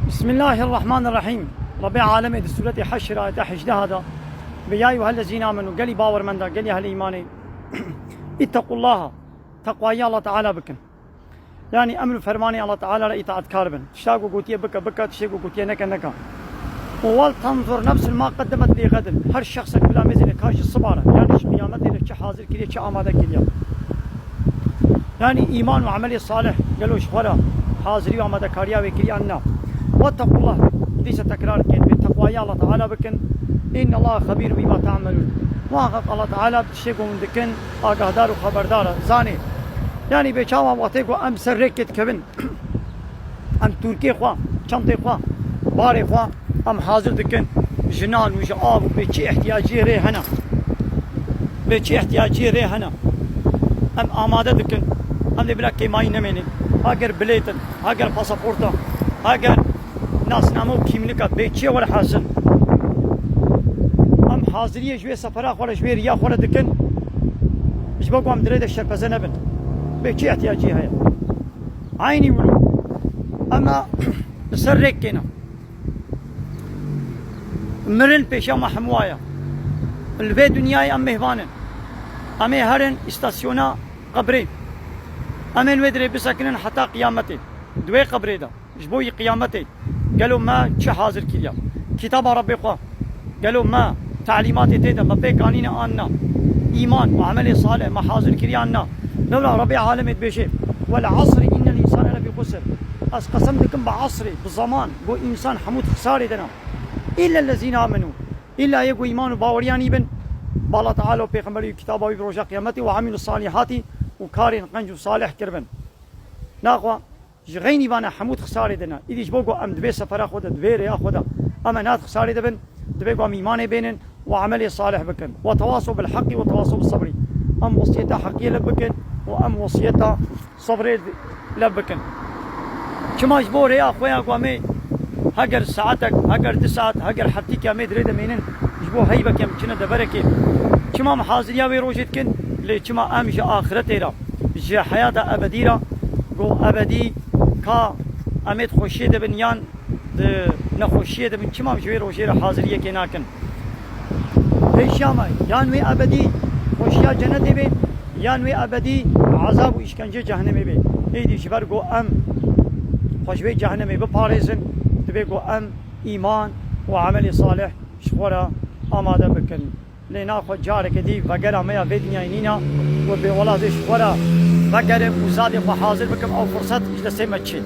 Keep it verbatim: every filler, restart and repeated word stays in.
Bismillahirrahmanirrahîm. Rabbê Alemê di Sûretê Heşr ayeta hejdeh de, ve ya eyyuhellezîne amenu, gelî bawermenda, gelî ehlê îmanê, îttequllaha, teqwayî Allah Teala bikin. Yanî emr û fermanê Allah Teala re îtaatkar bin. Tişta ku gotiye bike, bike, tiştê ku gotiye neke, neke. Û wal tenzur nefsun ma qeddemet lî xedin. Her şexsek bila mêzêne ka ji siba re, yanî ji qiyametê re çi hazir kiriye, çi amade kiriye. Yanî îman û emelê salih gelo ji xwe re hazirî û amadekariya wê kiriye an na? Wettaqullah, dîsa tekrar dikin, bi teqwayî Allah Teala bikin. Innallaha xebîrun bîma te'melûn. Muhaqqeq Allah Teala bi tiştê ku hûn dikin agahdar û xeberdar e, zanê. Yanî bê çawa wextê ku em ser rêkê dikevin, em tûrkê xwe, çantê xwe, barê xwe em hazir dikin, ji nan û ji av û bê çi ihtiyaciyê rê hene. Bê çi ihtiyaciyê rê hene. Em amade dikin. Em dê bila kêmayî nemênin. Heger bilêt in, heger pasaporta, heger nasname û kîmlika, bê çi ye welhasil. Em haziriyê ji wê sefera xwe re, ji wê riya xwe re dikin. Ji bo ku em di rê de şerpeze nebin. Bê çi ihtiyaciyê heye. Eynî wilo. Em li ser rêk kêne. Mirin pêşiya me hemû aya. Li vê dinyayê em mêhvan in. Em ê herin îstasyona qebrê. Em ên wê dirê bisekinin heta qiyametê. Di wê qebrê de, ji bo yî qiyametê, gelo me çi hazir kiriya? Kitaba Rabbê xwe, gelo me talîmatê tê de me pêk anîne an na? Îman û emelê salih me hazir kiriye an na? Lewla Rabbê Alemê dibêje, "Wel asri innel însane lefî xusr." Ez qesem dikim bi asrê, bi zeman, ku însan hemû di xisarê de ne. Îllellezîne amenû. Îlla yê ku îman û baweriyan î bin, bi Allah Teala û Pêxemberî û kitaba wî bi roja qiyametê û emîlû salîhatî û karên qenc û salih kiribin. Naxwe ji xeynî vane hemû di xisarê de ne. Îdî ji bo ku em di vê sefera xwe de, di vê rêya xwe de, em ê ne di xisarê de bin, divê ku em îmanê bênin û emelê salih bikin. Ve tewasaw bil heqî ve tewasaw bis sebrî. Em wesiyeta heqiyê lev bikin û em wesiyeta sebrê lev bikin. Çima ji bo rêya xwe ya ku em ê heger saetek, heger du saet, heger heftîkê em ê di rê de mênin, ji bo heybekê em çine deverekê. Çima em haziriya wê rojê dikin? Lê çima em ji axiretê re, ji heyata ebedî re, ku ebedî ka em ê di xweşiyê de bin yan di nexweşiyê de bin, çima em ji wê rojê re haziriyekê nakin? Pêşiya me yan wê ebedî xweşiya cenetê bê, yan wê ebedî ezab û îşkencê cehennemê bê. Êdî ji ber ku em xwe ji wê cehennemê biparêzin, divê ku em îman û emelê salih ji xwe re amade bikin. Lê naxwe careke dî vegera me ya vê dinyayê nîna, we bê wela dê ji xwe re vegerim û zadê xwe hazir bikim, ew firset ji destê me diçê.